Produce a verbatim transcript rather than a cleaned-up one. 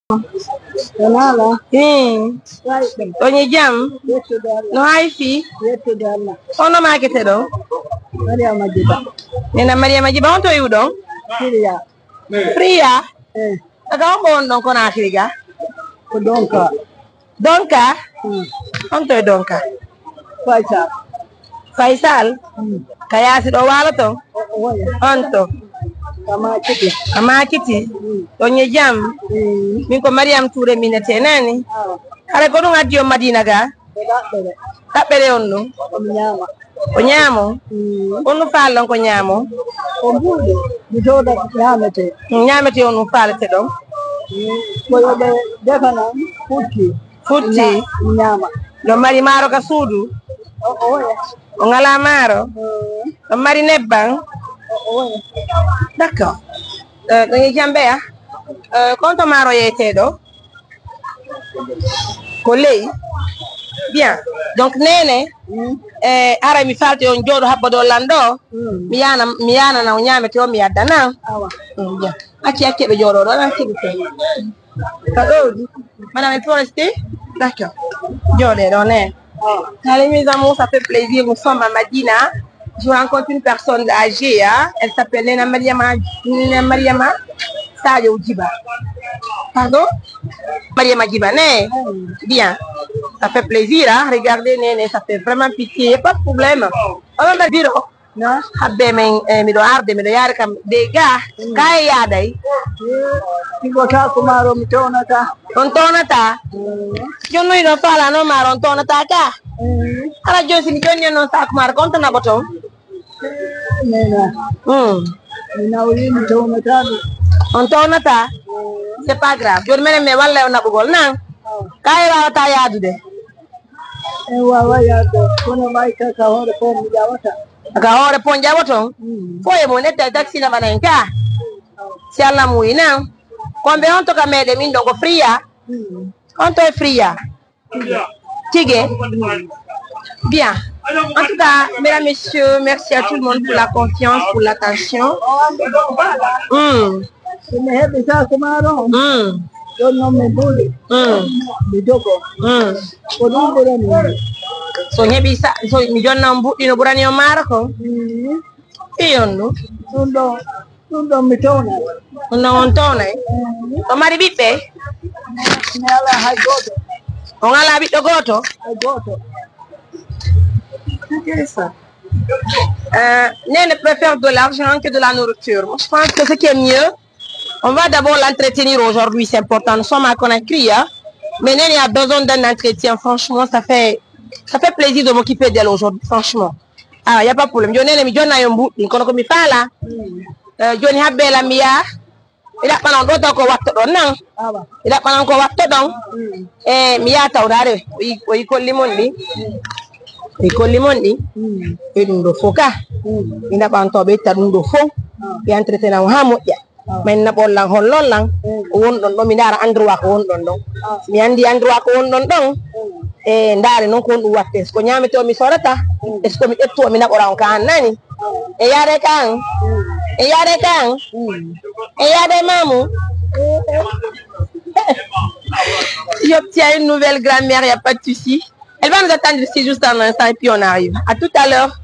Wala. Hmm. Ɗon e jam? Yettude Allah. No hay fii? Yettude Allah. Hono maakete ɗo? Mariama Jiba. Nena Mariama Jiba, on to iwɗon? Siriya. Priya? Eh. Aga on ko on ɗon Konakiri ga? Ko Donka. Donka? Hmm. On to e Donka? Faisal. Faisal? Hmm. Ka yaasi ɗo waalo ton? O, o waye. On to? Ka Makiti. Ka Makiti? Hmm. Ɗon e jam? Hmm. Min ko Mariam Touré minete nani. Awa. Hara ko ɗum addi on Madina ga? Ko ɗaɓɓere. Ɗaɓɓere on ɗum? Ko mi ñaama. Ko ñaamo? Mm. On no faala ɗon ko ñaamo? Ko mbuuɗi. Mi sooda ñaamete. Mm, ñaamete on no faalete ɗon? Mm. Ko yo ɓe defana futti. Futti? Ña-, ñaama. Ɗo mari maaro ka suudu? O, o, oya. O ngalaa maaro? Mm. Ɗo mari nebban? O, o, oya. D'accord. Eh, ɗon e jam ɓeya? Eh, konto maaro yeeteɗo? Ko ley. Bien. Donc, Nene, mm, eh, ara mi faalti on jooɗo habbo ɗo lan ɗo. Mm. Mi yana, mi yanana o ñaamete o mi addana. Awa. Mm, bien. Acci, acci ɓe jooɗo ɗo, acci ɓe jooɗo. Ka ɗo, madame, il faut rester? D'accord. Jooɗe ɗo, ne. Allez, mes amours, ça fait plaisir. Nous sommes à Madina. Je rencontre une personne âgée, hein. Elle s'appelle Nena Mariama, Nena Mariama Sadio Djiba. Pardon? Mariama Djiba, ne? Bien. Ça fait plaisir, hein. Regardez, ne, ne, ça fait vraiment pitié. Y a pas de problème. On va dire, habbe men, eh, miɗo arde, miɗo yaade kam de ga, mm, ka e yaaday. Eh, mi ɓota ko maaro mi townata. On townata? Mm. Jonno iɗon faala no maaro on townata ka? Mm. Ala joni si mi jonni on non saako maaro ko on to naɓoton? Eh, nena. Mm. Mi nawri mi townata ɗum. On townata? Mm. C'est pas grave. Joni menen mi walla on naɓugol nan. Oh. Ka e wawata yaadude? En waawaa yaade, kono may ka, ka hoore pon mi ƴawata. Ka hoore pon ƴawoton? Mm. Fo e mon etta e taxi na ɓana en ka. Si Allah muyi nan. Kon ɓe on to ka meɗen min ɗo ko Friya. Mm. On to e Friya. Tige. Bien. En tout cas, mesdames, messieurs, merci à tout le monde pour la confiance, pour l'attention. Mm. Si mi heɓi saako maaro on, mm, ɗon non mi buuɗi. Mm. Mi jogo. Mm. Ko ɗum ɓurani mi. So heɓi sa-, so mi jonna on buuɗi no ɓurani on maaro kon? Mm. Fii on ɗum? Ɗum ɗon, ɗum ɗon mi townay. Ɗum ɗon on townay? Mm. O mari ɓiɓɓe? Mi alaa hay gooto. On alaa ɓiɗɗo gooto? Hay gooto. Intéressant. Euh, Nene préfère de l'argent que de la nourriture. Moi, je pense que ce qui est mieux, on va d'abord l'entretenir aujourd'hui, c'est important. Nous sommes à Conakry, hein. Mais Nene a besoin d'un entretien. Franchement, ça fait, ça fait plaisir de m'occuper d'elle aujourd'hui, franchement. Ah, y a pas de problème. Yo Nene, mi jonna yo mbuɗɗin, kono ko mi faala. Euh, joni habbe la mi yaa. Mi ɗaɓɓanan ɗo taw ko watto ɗon nan. Awa. Mi ɗaɓɓanan ko watto ɗon. Mm. E mi yaha tawdaade o yi, o yi kolli mon ɗi. Mm. O yi kolli mon ɗi. Mm. E ɗum ɗo fof ka. Mm. Mi ɗaɓɓan taw ɓe itta ɗum ɗo fof. Ah. Ɓe entretena o haa moƴƴa. Ah. Men naɓon lan hollon lan. Mm. O won ɗon ɗo mi ndaara endroit ko won ɗon ɗon. Ah. Mi anndi endroit ko won ɗon ɗon. Mm. E ndaare noon ko honɗum waɗte. Est-ce que ñaametee o mi soodata? Mm. Est-ce que mi ƴettu o mi naɓora on ka an nani? Mm. E yaade ka an? Mm. E yaade ka an? Mm. E yaade maamu? Mm. Si j'obtiens une nouvelle grand-mère, y a pas de souci. Elle va nous attendre ici juste un instant et puis on arrive. À tout à l'heure.